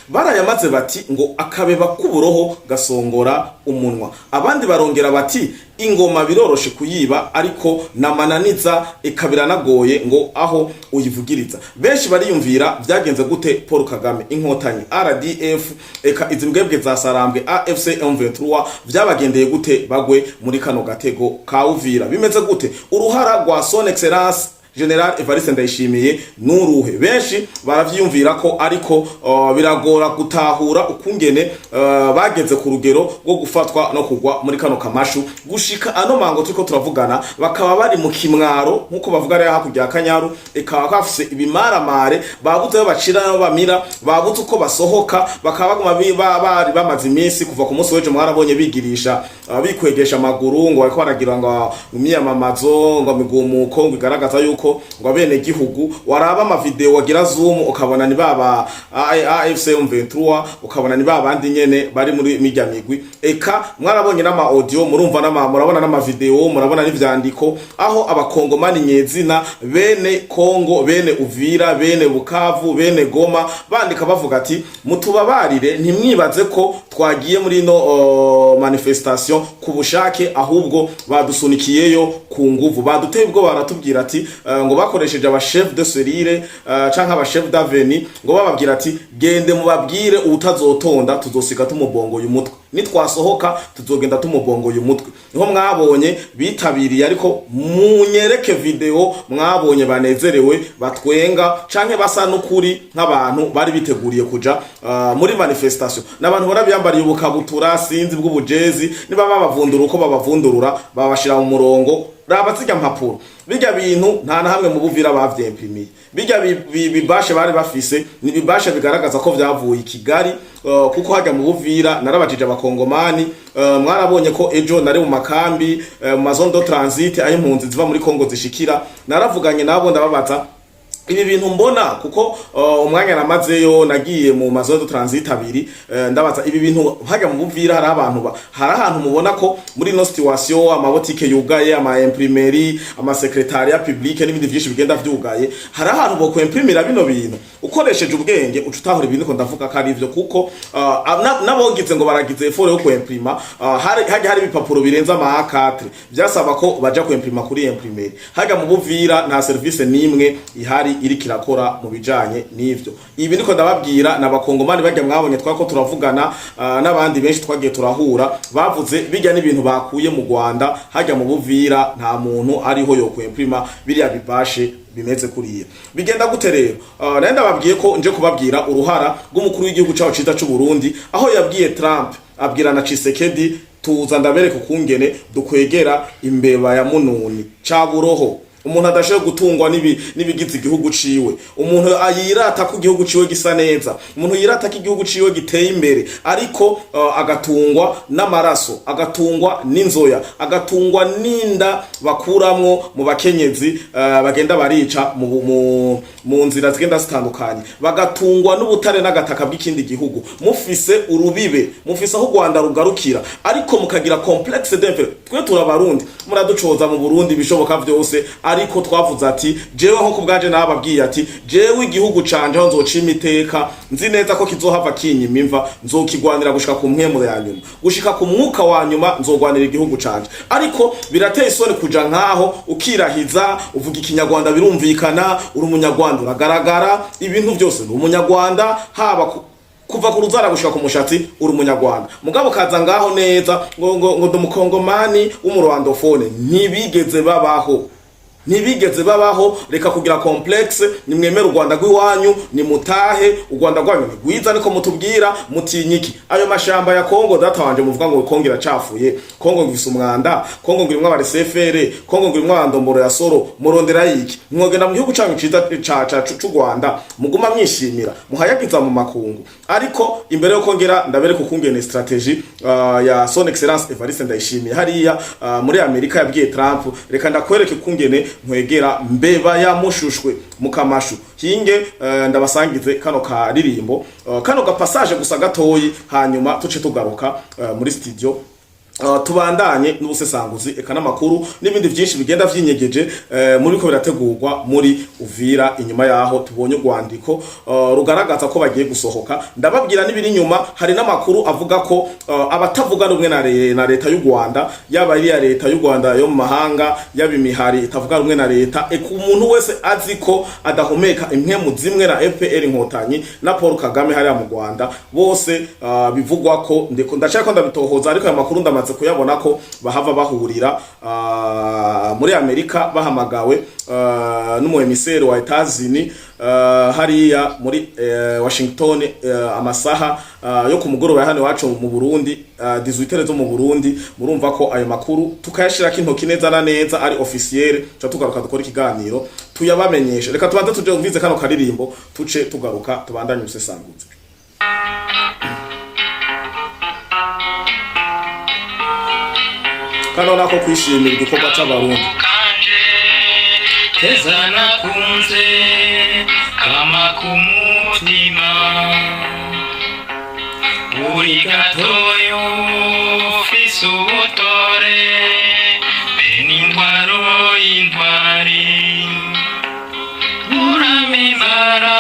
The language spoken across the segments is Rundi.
Barayamaze bati ngo akabeba k'uburoho gasongora umunwa. Abandi barongera bati ingoma biroroshe kuyiba, ariko namananiza ikabiranagoye ngo aho uyivugiriza. Benshi bariyumvira vyagenze gute Paul Kagame, Inkotanyi, RDF, eka izi mbwebwe za Sarambwe, AFC M23, vyabagendeye gute bagwe muri kano gatego ka Uvira? Bimeze gute? Uruhara rwa Son Excellence General Evariste Ndayishimiye nuruhe? Benshi baravyiyumvira ko, ariko biragora gutahura ukungene bageze ku rugero rwo gufatwa no kugwa muri kano kamashu. Gushika ano mango turiko turavugana, bakaba bari mu kimwaro, nkuko bavuga rero hakurya ya Kanyaru, ikaba bafise ibimaramare, babuze ayo bacira n'ayo bamira, babuze uko basohoka. Bakaba baguma bari bamaze iminsi kuva ku munsi w'ejo, mwarabonye bigirisha, bikwegesha amaguru, ngo bariko baragira ngo imyiyamamazo, ngo migumuko, ngo igaragaza yuko ngo abene gihugu. Waraba ama video, wagira zoom, ukabona ni baba AFC M23, ukabona ni babandi nyene bari muri mirya migwi. Eka mwarabonye n'ama audio, murumva n'ama, murabona n'ama video, murabona n'ivyandiko, aho Abakongomani nyezina, bene Kongo, bene Uvira, bene Bukavu, bene Goma, bandika bavuga ati: "Mutubabarire, ntimwibaze ko twagiye muri no manifestation ku bushake, ahubwo badusunikiyeyo ku nguvu, baduteye ubwo." Baratubwira ati ngo bakoresheje aba chef de cellule canke aba chef d'avenue, ngo bababwira ati: "Gende mubabwire, utazotonda tuzosiga tumubongoye umutwe, nitwasohoka tuzogenda tumubongoye umutwe." Niho mwabonye bitabiriye, ariko munyereke video mwabonye banezerewe, batwenga, canke basa n'ukuri nk'abantu bari biteguriye kuja muri manifestation. N'abantu bara biyambariye ubukabutura, sinzi bw'ubujezi, niba babavundura uko babavundurura, babashira mu murongo. Raba zirya mpapuro, bijya bintu nta na hamwe mu Buvira bavyemprimiye. Bijya bibashe bari bafise ni bibashe bigaragaza ko vyavuye i Kigali, kuko hajya mu Buvira narabajije Abakongomani. Mwarabonye ko ejo nari mu makambi, mu ma zone de transit aho impunzi ziva muri Kongo zishikira. Naravuganye nabo, ndababaza ibi bintu mbona, kuko umwanya namazeyo nagiye mu ma zone de transit abiri. Ndabaza ibi bintu hajya mu Buvira hari abantu hari ahantu mubona ko muri no situation amabotike yugaye, ama imprimerie, ama secrétariat public n'ibindi vyinshi bigenda vyugaye, hari ahantu bo kwemprimira bino bintu? Ukoresheje ubwenge uca utahura ibintu ko ndavuga ko ari ivyo, kuko n'abogize ngo baragize effort yo kwemprima, hari hajya hari ibipapuro birenze ama A4 byasaba ko baja kwemprima kuri imprimerie. Hajya mu Buvira nta service nimwe ihari iriko irakora mu bijanye n'ivyo. Ibi niko ndababwira n'Abakongomani bajya mwabonye twako turavugana, n'abandi benshi twagiye turahura, bavuze bijya n'ibintu bakuye mu Rwanda. Hajya mu Buvira nta muntu ariho yo kwemprima biriya bibashe bimeze kuriya. Bigenda gute rero? Nari ndababwiye ko nje kubabwira uruhara rw'umukuru w'igihugu cyacu ciza c'u Burundi, aho yabwiye Trump, abwira na Tshisekedi: "Tuza ndabereka ukungene dukwegera imbeba ya mununi caburoho." Umuntu adashoboye gutungwa n'ibigize igihugu ciwe, umuntu ayirata ko igihugu ciwe gisa neza, umuntu yirata ko igihugu ciwe giteye imbere, ariko agatungwa n'amaraso, agatungwa n'inzoya, agatungwa n'inda bakuramwo mu bakenyezi, bagenda barica mu nzira zigenda zitandukanye, bagatungwa n'ubutare n'agataka bw'ikindi gihugu. Mufise urubibe, mufise aho u Rwanda rugarukira, ariko mukagira complexe d'infériorité. Twe turabarundi, muraducoza mu Burundi ibishoboka vyose, ariko twavuze ati jewe nko kubwanje nababwiye ati jewe igihugu canje aho nzocima iteka, nzi neza ko kizohava kinyima imva, nzokigwanira gushika ku mpwemu ya nyuma, gushika ku mwuka wa nyuma nzogwanira igihugu canje. Ariko birateye isoni kuja nkaho ukirahiza, uvuga Ikinyarwanda, birumvikana uri Umunyarwanda, uragaragara ibintu byose ni Umunyarwanda, haba kuva ku ruzara gushika ku mushatsi uri Umunyarwanda, mugabo kaza ngaho neza ngo ndi Umukongomani w'umu rwandophone. Ntibigeze babaho, ntibigeze babaho. Reka kugira complexe, nimwemere u Rwanda rw'iwanyu, nimutahe, u Rwanda rwanyu ni rwiza, niko mutubwira. Mutinyiki ayo mashamba ya Kongo? Data wanje, muvuga ngo Kongo iracafuye, Kongo ngo ifise umwanda, Kongo ngo irimwo abaresefere, Kongo ngo irimwo abandomboro ya soro, murondera yiki? Mwogenda mu gihugu canyu ciza ca c'u Rwanda, muguma mwishimira, muhayagiza mu makungu. Ariko imbere yo kongera ndabereka ukungene stratégie ya Son Excellence Evariste Ndayishimiye hariya muri Amerika yabwiye Trump, reka ndakwereke ukungene nkwegera mbeba ya mushushwe mu kamashu. Hinge ndabasangize kano karirimbo, kano ga passage gusa gatoyi, hanyuma tuce tugaruka muri studio. Tubandanye n'ubusesanguzi eka n'amakuru n'ibindi byinshi bigenda vyinyegeje muri ko birategurwa muri Uvira, inyuma yaho tubonye urwandiko rugaragaza ko bagiye gusohoka. Ndababwira n'ibiri inyuma. Hari n'amakuru avuga ko abatavuga rumwe na leta y'u Rwanda, yaba ari iya leta y'u Rwanda yo mu mahanga, yaba imihari itavuga rumwe na leta, eka umuntu wese azi ko adahumeka impwemu zimwe na FPR Inkotanyi na Paul Kagame hariya mu Rwanda, bose bivugwa ko, ndeko ndashaka ko ndabitohoza, ariko aya makuru ndamaze kuyabona ko bahava bahurira muri Amerika, bahamagawe n'umu émissaire wa Etats-Unis hariya muri Washington, amasaha yo ku mugoroba hano iwacu mu Burundi, 18 zo mu Burundi. Murumva ko ayo makuru tukayashirako intoki neza na neza ari officiel, tuca tugaruka dukora ikiganiro tuyabamenyesha. Reka tubanze tuje umvize kano karirimbo, tuce tugaruka tubandanye ubusesanguzi. Kano nako kwishimira igikorwa c'Abarundi. Kanje keza nakunze kama kumutima, uri gatoyo ufise ubutore bene intwaro y'intwari, uramibara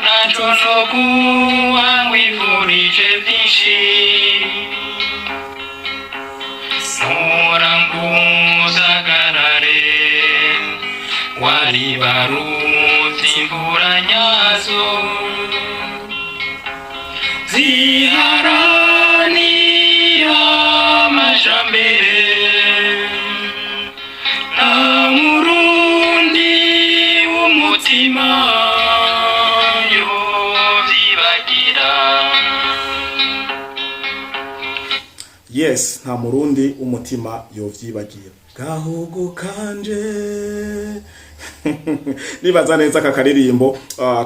ntaco noguha, nkwifurije vyinshi, muranguzagarare waribarutse imvura nyazo ziharanira amajambere. Nta Murundi w'umutima yovyibagira. Yes, nta Murundi umutima yovyibagira. Gahugu kanje, nibaza neza aka karirimbo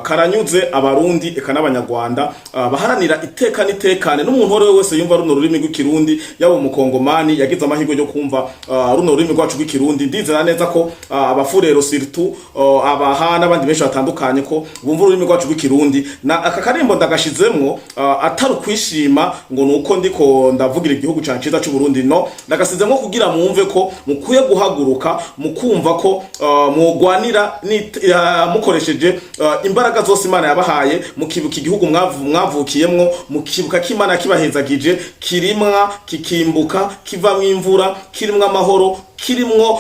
karanyuze Abarundi eka n'Abanyarwanda baharanira iteka n'itekane, n'umuntu uwo ari we wese yumva runo rurimi rw'Ikirundi, yaba Umukongomani yagize amahirwe yo kumva runo rurimi rwacu rw'Ikirundi. Ndizera neza ko Abafurero surtout, Abaha n'abandi benshi batandukanye ko bumva ururimi rwacu rw'Ikirundi. Na aka karirimbo ndagashizemwo atari ukwishima ngo nuko ndiko ndavugira igihugu canje ciza c'u Burundi, no ndagasizemwo kugira mwumve ko mukwiye guhaguruka, mukumva ko mwogwanira mukoresheje imbaraga zose Imana yabahaye, mukibuka igihugu mwavukiyemwo, mukibuka ko Imana kibahezagije, kirimwa kikimbuka, kivamwo imvura, kirimwo amahoro, kirimwo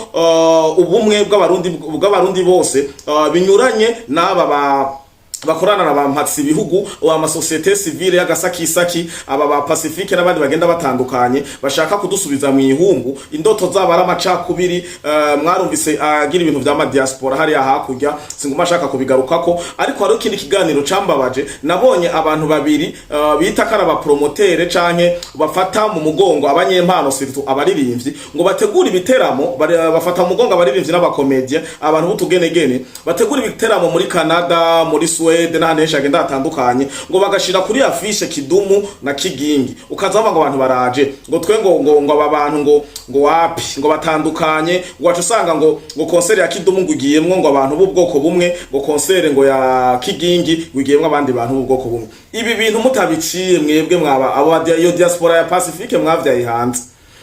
ubumwe bw'Abarundi bose, binyuranye n'aba ba bakorana na bampatsi ibihugu, ama société civile y'agasakisaki, aba ba Pacifique n'abandi bagenda batandukanye bashaka kudusubiza mu ihungu. Indoto zabo ari amacakubiri. Mwarumvise agira ibintu vya diaspora hariya hakurya, singuma ashaka kubigarukako. Ariko hari ikindi kiganiro cambabaje nabonye, abantu babiri bita ko ari abapromotere canke bafata mu mugongo abanyempano, surtout abaririmbyi, ngo bategura ibiteramo, bafata mu mugongo abaririmbyi n'abakomedie, abantu b'utugenegene bategura ibiteramo muri Canada, muri Suède n'ahandi henshi hagenda hatandukanye, ngo bagashira kuri affiche Kidumu na Kigingi. Ukaza ngo abantu baraje, ngo twe ngo aba bantu ngo wapi, ngo batandukanye, ngo wacu usanga ngo concert ya Kidumu ngo igiyemwo ngo abantu b'ubwoko bumwe, ngo concert ngo ya Kigingi ngo igiyemwo abandi bantu b'ubwoko bumwe. Ibi bintu mutabiciye mwebwe, mwaba abo iyo diaspora ya Pacifique mwavyaye hanze,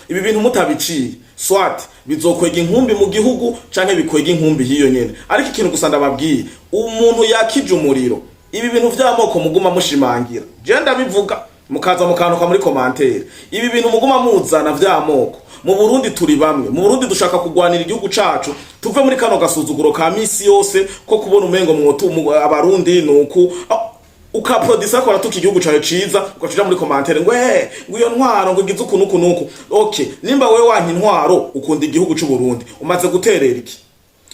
ibi bintu mutabiciye, soit bizokwega inkumbi mu gihugu canke bikwega inkumbi hiyo nyene. Ariko ikintu gusa ndababwiye, umuntu yakije umuriro, ibi bintu vy'amoko muguma mushimangira, je ndabivuga mukaza mukantuka muri commentaire, ibi bintu muguma muzana vy'amoko mu Burundi, turi bamwe mu Burundi, dushaka kugwanira igihugu cacu, tuve muri kano gasuzuguro ka misi yose ko kubona umengo mwotu Abarundi nuku. Ukaprodisa ko aratuka igihugu cawe ciza, ugacuja muri commentaire ngo ngo iyo ntwaro ngo igize uku nuku nuku. Okay, nimba wewe wanka intwaro, ukunda igihugu c'u Burundi, umaze guterera iki?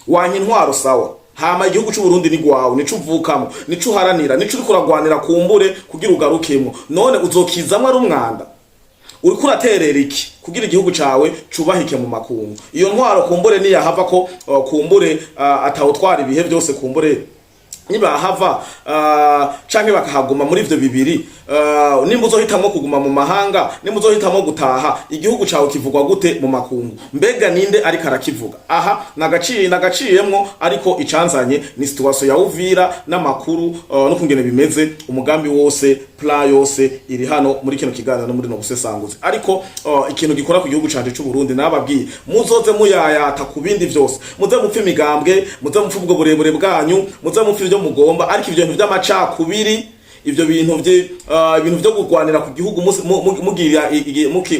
Wanka intwaro, sawa, hama igihugu c'u Burundi ni gwawe, nico uvukamo, nico uharanira, nico uriko uragwanira kumbure kugira ugarukemwo. None uzokizamwo ari umwanda? Uriko uraterera iki kugira igihugu cawe cubahike mu makungu? Iyo ntwaro kumbure niyahava ko kumbure atawutwara ibihe byose, kumbure nibahava canke bakahaguma muri ivyo bibiri, nimba uzohitamwo kuguma mu mahanga, nimba uzohitamwo gutaha, igihugu cawe kivugwa gute mu makungu? Mbega ninde ariko arakivuga? Aha nagaciye nagaciyemwo, ariko icanzanye ni situation ya Uvira n'amakuru no kungene bimeze, umugambi wose. Plan yose iri hano muri kino kiganiro no muri no busesanguzi. Ariko ikintu gikora ku gihugu canje c'u Burundi, nababwiye, muzoze muyayata ku bindi vyose, muze mupfa imigambwe, muze mupfa ubwo burebure bwanyu, muze mupfa ivyo mugomba, ariko ivyo bintu vy'amacakubiri, ivyo bintu vye, ibintu vyo kurwanira ku gihugu, mugira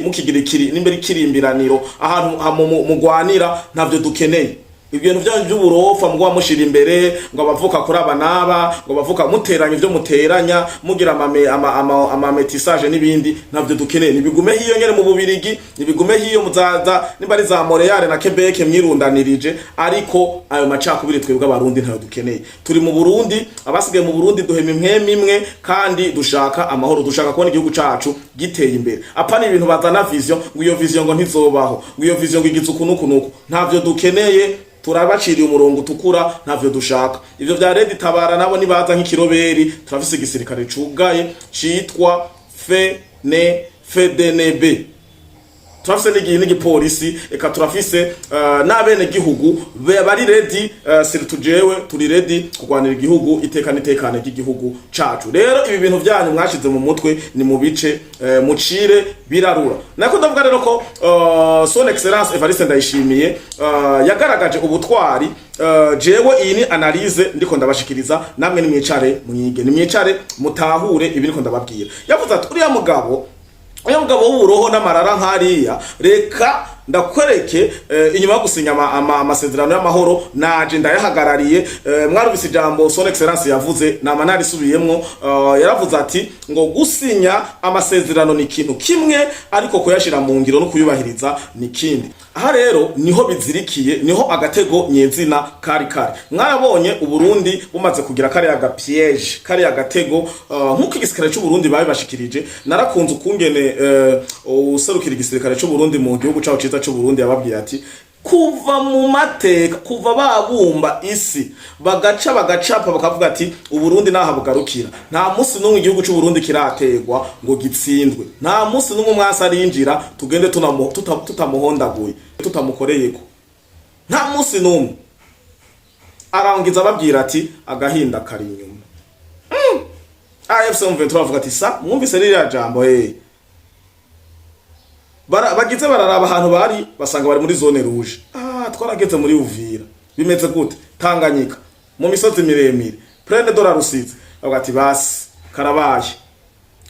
mukigira ikiri nimbere ikirimbiraniro ahantu mugwanira, ntavyo dukeneye. Ibintu byanyu by'uburofa mugwa mushira imbere ngo abavuka kuri aba naba, ngo abavuka muteranya ivyo muteranya, mugira ama métissage n'ibindi, ntavyo dukeneye. Nibigume hiyo nyene mu Bubirigi, nibigume hiyo muzaza nimba ari za Montreal na Quebec mwirundanirije, ariko ayo macakubiri twebwe Abarundi ntayo dukeneye. Turi mu Burundi, abasigaye mu Burundi duhema impwemu imwe kandi dushaka amahoro, dushaka kubona igihugu cacu giteye imbere. Apana ibintu bazana vision, ngo iyo vision ngo ntizobaho, ngo iyo vision ngo igize uku nuku nuku, ntavyo dukeneye. Turabaciriye umurongo utukura, ntavyo dushaka. Ivyo vya Red Tabara nabo nibaza nk'ikiroberi, turafise igisirikare cugaye citwa FN FDNB, turafise n'igipolisi, eka turafise n'abene gihugu bari ready, surtout jewe turi ready kurwanira igihugu, iteka n'itekane ry'igihugu cacu. Rero ibi bintu vyanyu mwashize mu mutwe ni mu bice, mucire birarura. Nako ndavuga rero ko Son Excellence Evariste Ndayishimiye yagaragaje ubutwari. Jewe iyi ni analyse ndiko ndabashikiriza, namwe nimwicare mwige, nimwicare mutahure ibi ndiko ndababwira. Yavuze ati: Uriya mugabo w'uburoho n'amarara nkariya, reka ndakwereke, inyuma yo gusinya amasezerano y'amahoro naje ndayahagarariye. Mwarumvise ijambo Son Excellence yavuze, nama narisubiyemwo. Yaravuze ati ngo gusinya amasezerano ni ikintu kimwe, ariko kuyashira mu ngiro no kuyubahiriza ni kindi. Aha rero niho bizirikiye, niho agatego nyezina kari kari. Mwarabonye Uburundi bumaze kugira kariya ga piège, kariya gatego, nk'uko igisirikare c'u Burundi babibashikirije. Narakunze ukungene userukira igisirikare c'u Burundi mu gihugu caho ciza c'u Burundi yababwiye ati: kuva mu mateka, kuva babumba isi, bagaca bagacapa, bakavuga ati Uburundi naha bugarukira, nta munsi n'umwe igihugu c'u Burundi kirategwa ngo gitsindwe, nta munsi n'umwe umwasi arinjira tugende tutamuhondaguye, tutamukoreyeko, nta munsi n'umwe. Arangiza ababwira ati: agahinda kari inyuma. AFC M23 bavuga ati: sa mwumvise ririya jambo? Bagize bararaba ahantu bari, basanga bari muri zone rouge. Ah, twarageze muri Uvira, bimeze gute? Tanganyika, mu misozi miremire, Plaine de la Rusizi. Bavuga ati: basi karabaye.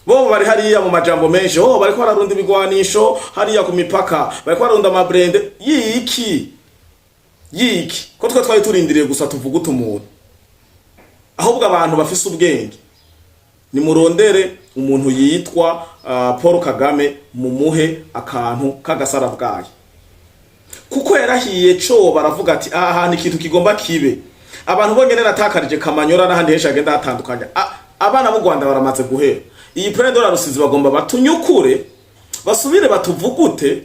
Bo bari hariya mu majambo menshi, oh, bariko bararunda ibigwanisho hariya ku mipaka, bariko bararunda ama blindés yiki yiki, ko twe twari turindiriye gusa tuvuga umuntu. Ahubwo abantu bafise ubwenge, nimurondere umuntu yitwa Paul Kagame, mumuhe akantu k'agasarabwayi, kuko yarahiye co baravuga ati: aha hantu ikintu kigomba kibe. Abantu bonyene natakarije Kamanyora n'ahandi henshi hagenda hatandukanya. Abana b'u Rwanda baramaze guhera iyi Plaine de la Rusizi, bagomba batunyukure, basubire batuvugute,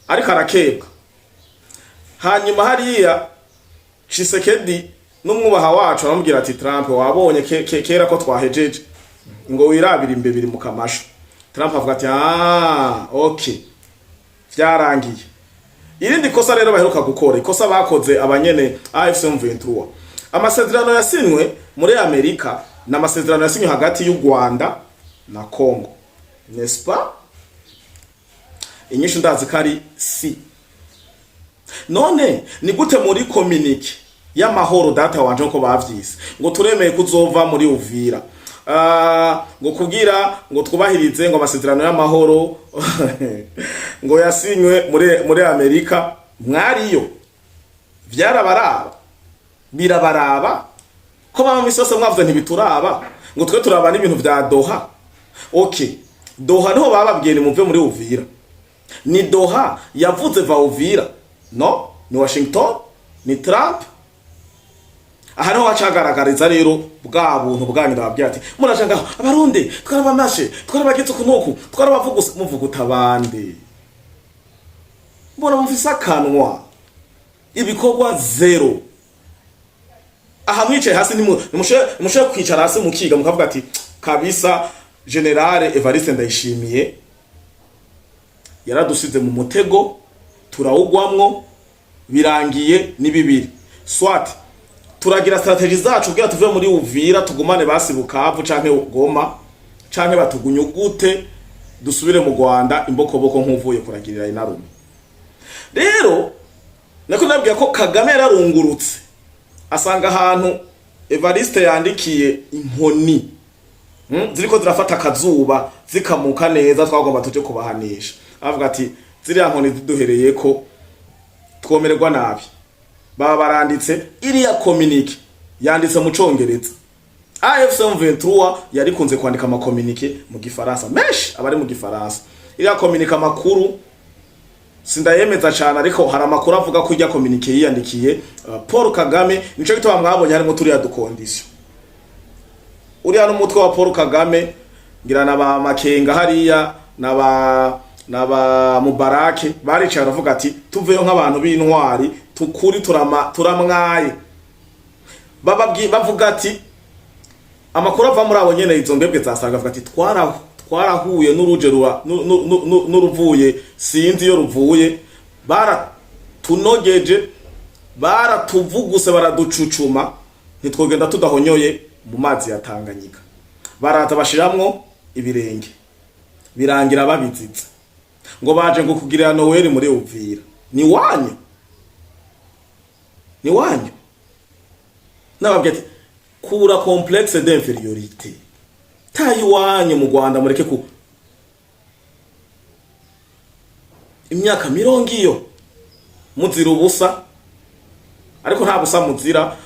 ariko arakebwa. Hanyuma hariya Tshisekedi n'umwubaha wacu aramubwira ati: Trump, wabonye kera ko twahejeje, ngo wirabire imbebiri mu kamasho. Trump avuga ati: ah, okay, vyarangiye. Irindi kosa rero baheruka gukora, ikosa bakoze abanyene AFC M23, amasezerano yasinywe muri Amerika ni amasezerano yasinywe hagati y'u Rwanda na Congo, n'est-ce pas? Inyishu ndazi ko ari si. None ni gute muri communiqué y'amahoro, data wanje, nko bavyise ngo turemeye kuzova muri Uvira, ngo kugira ngo twubahirize ngo amasezerano y'amahoro ngo yasinywe muri Amerika? Mwariyo vyarabaraba, birabaraba ko baba misi yose mwavuze ntibituraba, ngo twe turaba n'ibintu vya Doha. Okay, Doha niho bababwiye nimuve muri Uvira? Ni Doha yavuze va Uvira? No ni Washington, ni Trump. Aha niho hacagaragariza rero bwa buntu bwanyu. Ndababwira ati: muraja ngaho, Abarundi twarabamashe, twarabagize uku nuku, twarabavuguse, muvuguta abandi, mbona mufise akanwa, ibikorwa zéro. Aha mwicaye hasi, nimushobe kwicara hasi mukiga, mukavuga ati: kabisa Général Evariste Ndayishimiye yaradusize mu mutego, turawugwamwo, birangiye ni bibiri: soit Turagira stratégie zacu kugira tuve muri Uvira, tugumane basi Bukavu canke Goma, canke batugunyugute dusubire mu Rwanda imbokoboko nk'uvuye kuragirira inarume. Rero nako nabwiye ko Kagame yararungurutse, asanga ahantu Evariste yandikiye inkoni, ziriko zirafata akazuba, zikamuka neza, twagomba tuje kubahanisha. Avuga ati: "Ziriya nkoni ziduhereye ko twomererwa nabi." Baba baranditse iriya communiqué, yanditse mu Congereza. AFC M23 yarikunze kwandika ama communiqué mu Gifaransa menshi, abari mu Gifaransa. Iriya communiqué, amakuru sindayemeza cyane, ariko hari amakuru avuga ko ijya communiqué yiyandikiye Paul Kagame. Nico gituma mwabonye harimo turiya du conditions. Uriya n'umutwe wa Paul Kagame, ngira na ba Makenga hariya na ba Mubarake baricaye baravuga ati: "Tuveyo nk'abantu b'intwari, tukuri turama turamwaye." Bababwi bavuga ati, amakuru ava muri abo nyene, izo mbebwe zasanga, avuga ati: Twarahuye n'uruje n'uruvuye, sinzi iyo ruvuye, baratunogeje, baratuvuguse, baraducucuma, ntitwogenda tudahonyoye mu mazi ya Tanganyika." Baraza bashiramwo ibirenge, birangira babizize ngo baje ngo kugirira Noel muri Uvira. Ni wanyu, ni wanyu. Nababwiye ati: "Kura complexe d'infériorité, tayi iwanyu mu Rwanda, mureke ku imyaka 20 iyo muzira ubusa." Ariko nta busa muzira.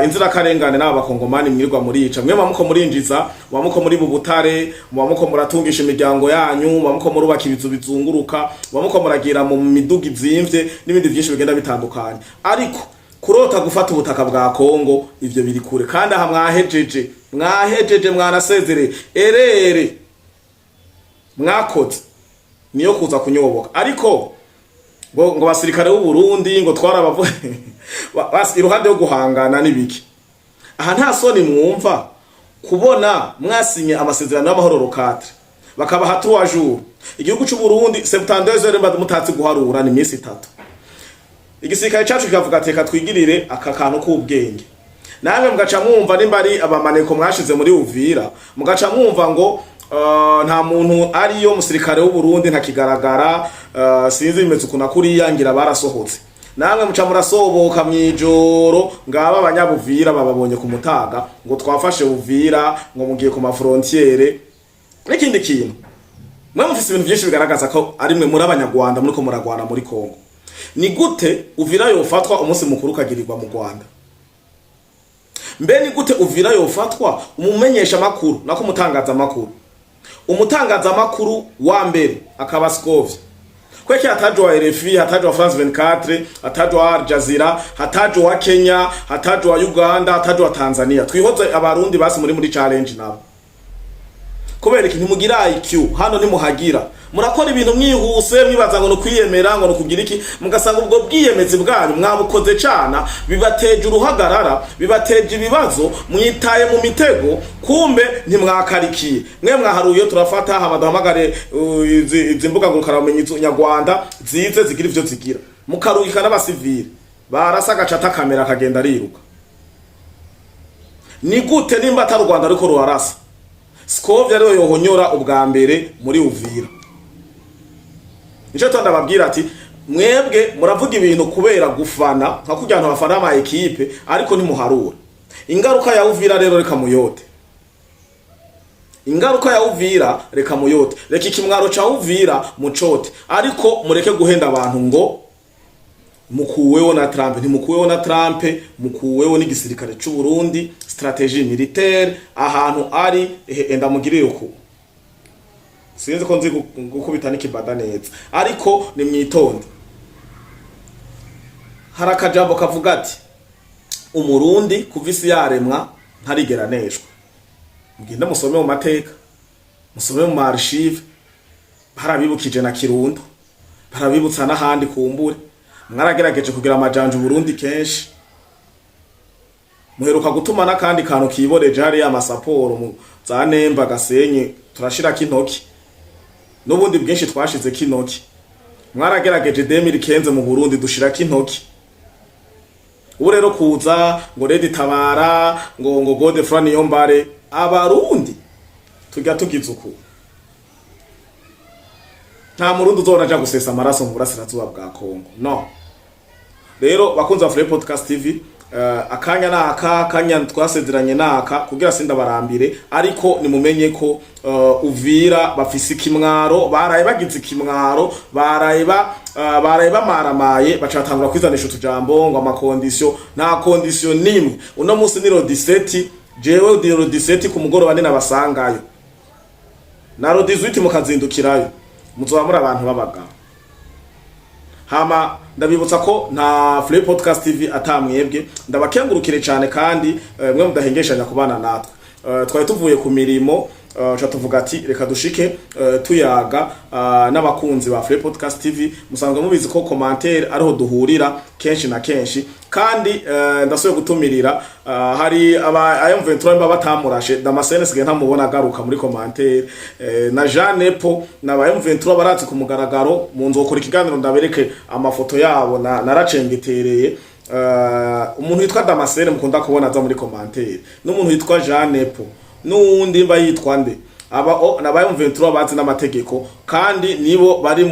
Inzirakarengane n'aba bakongomani mwirirwa murica, mwe muko murinjiza, muko muri bubutare, muko muratungisha imiryango yanyu, muko murubaka ibizu bizunguruka, muko muragira mu miduga izimvye n'ibindi byinshi bigenda bitandukanye. Ariko kurota gufata ubutaka bwa Kongo, ivyo biri kure. Kandi aha mwahejeje, mwahejeje, mwanasezereye. Erere mwakoze niyo kuza kunyoboka. Ariko ngo basirikare b'u Burundi ngo twarabavu iruhande yo guhangana n'ibiki. Aha nta soni mwumva kubona mwasinye amasezerano y'amahoro le 4, bakabaha 3 jours? Igihugu cy'u Burundi 72 heures, mutatsi guharura ni iminsi 3. Igisirikare cacu kikavuga ati: "Reka twigirire aka kantu k'ubwenge." Namwe mugaca mwumva nimba ari abamaneko mwashize muri Uvira, mugaca mwumva ngo nta muntu ariyo, musirikare w'u Burundi ntakigaragara, sinzi bimeze ukuntu kuriya, ngira barasohotse. Namwe muca murasoboka mwijoro, ngaba abanyabuvira bababonye ku mutaga ngo twafashe Uvira, ngo mugiye ku ma frontières. N'ikindi kintu, mwe mufise ibintu byinshi bigaragaza ko ari mwe muri Abanyarwanda muriko muragwana muri Kongo. Ni gute Uvira yofatwa, umunsi mukuru ukagirirwa mu Rwanda? Mbe ni gute Uvira yofatwa, umumenyesha makuru, nako umutangaza makuru wa mbere akaba Scovia? Kweki hataje wa RFI, hataje wa France 24, hataje wa Al Jazeera, hataje wa Kenya, hataje wa Uganda, hataje wa Tanzania? Twihoze Abarundi basi muri challenge nabo. Kubera iki ntimugira IQ? Hano nimuhagira, murakora ibintu mwihuse, mwibaza ngo nukwiyemera, ngo nukugira iki, mugasanga ubwo bwiyemezi bwanyu mwabukoze cana, bibateje uruhagarara, bibateje ibibazo, mwitaye mu mitego. Kumbe ntimwakarikiye. Mwe mwaharuye turafata hama duhamagare izi mbuga ngurukanabumenyi nyarwanda zize zigira ivyo zigira, mukarungika n'abasivile barasa, agacata kamera akagenda ariruka. Ni gute nimba atari u Rwanda ariko rurarasa, Scovia ariwe yohonyora ubwa mbere muri Uvira? Nico tonda babwira ati: "Mwebwe muravuga ibintu kubera gufana, nka kurya abantu bafana ama équipe, ariko ntimuharura ingaruka ya Uvira." Rero reka muyote ingaruka ya Uvira, reka muyote, reka ikimwaro ca Uvira mucote, ariko mureke guhenda abantu ngo mukuweho na Trump. Ntimukuweho na Trump, mukuweho n'igisirikare c'u Burundi, stratégie militaire. Ahantu ari ehe, enda mugirire uku, sinzi ko nzi gukubita n'ikibada neza, ariko ni mwitonde. Hari akajambo kavuga ati: "Umurundi kuva isi yaremwa ntarigera aneshwa." Mugende musome mu mateka, musome mu archive, barabibukije na Kirundo, barabibutsa n'ahandi. Kumbure mwaragerageje kugira amajanja Uburundi kenshi, muheruka gutuma n'akandi kantu kiboreje hariya amasaporo mu za Nemba, Gasenyi, turashirako intoki n'ubundi bwinshi twashizeko intoki. Mwaragerageje 2015 mu Burundi, dushirako intoki. Ubu rero kuza ngo RED Tabara, ngo Godefroid Niyombare, Abarundi tujya tugize uku, nta Murundi uzobona aja gusesa amaraso mu burasirazuba bwa Kongo, no. Rero bakunzi ba Free Podcast TV, akanya naka akanya twasezeranye naka kugira sindabarambire, ariko nimumenye ko Uvira bafise ikimwaro, baraye bagize ikimwaro, baraye bamaramaye, baca batangura kwizanisha utujambo ngo ama conditions. Nta condition nimwe. Uno munsi ni le 17, jewe le 17 ku mugoroba ni nabasangayo, na le 18 mukazindukirayo, muzoba muri abantu b'abagabo. Hama ndabibutsa ko nta Free Podcast TV atamwebwe. Ndabakengurukire cyane kandi mwe mudahengeshanya kubana natwe. Twari tuvuye ku mirimo, ca tuvuga ati reka dushike tuyaga n'abakunzi ba Free Podcast TV. Musanzwe mubizi ko commentaire ariho duhurira kenshi na kenshi. Kandi ndasubiye gutumirira, hari aba M23 mba batamurashe Damascene, sigaye ntamubona agaruka muri commentaire, na Jean Nepo na ba M23 baratse ku mugaragaro. Mu nzokora ikiganiro ndabereke amafoto yabo na naracengetereye. Umuntu yitwa Damascene mukunda kubona aza muri commentaire, n'umuntu yitwa Jean Nepo, n'uwundi mba yitwa nde, aba o na ba M23 bazi n'amategeko, kandi nibo bari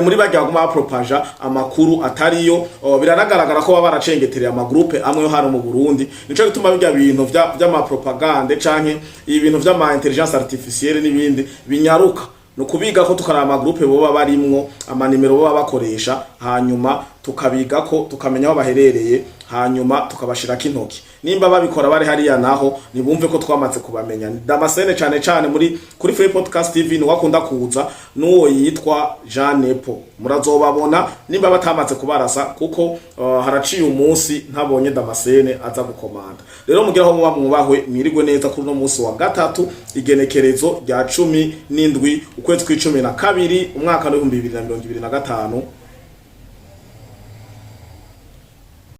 muri bajya baguma bapropaja amakuru atariyo. Biranagaragara ko baba baracengetereye ama groupe amwe yo hano mu Burundi. Nico gituma bijya bintu vy'ama propagande canke ibintu vy'ama intelligence artificielle n'ibindi binyaruka no kubiga ko tukaraba ama groupe boba barimwo, amanimero boba bakoresha, hanyuma tukabiga ko tukamenya aho baherereye, hanyuma tukabashirako intoki. Nimba babikora bari hariya naho, nibumve ko twamaze kubamenya. Damascene cane cane muri kuri Free Podcast TV ni wakunda kuza, n'uwo yitwa Jean Nepo, murazobabona nimba batamaze kubarasa, kuko haraciye umunsi ntabonye Damascene aza gukomanda. Rero mugira aho muba mwubahwe, mwirigwe neza kuri uno munsi wa gatatu, igenekerezo rya 17 ukwezi kw'12, umwaka w'2025.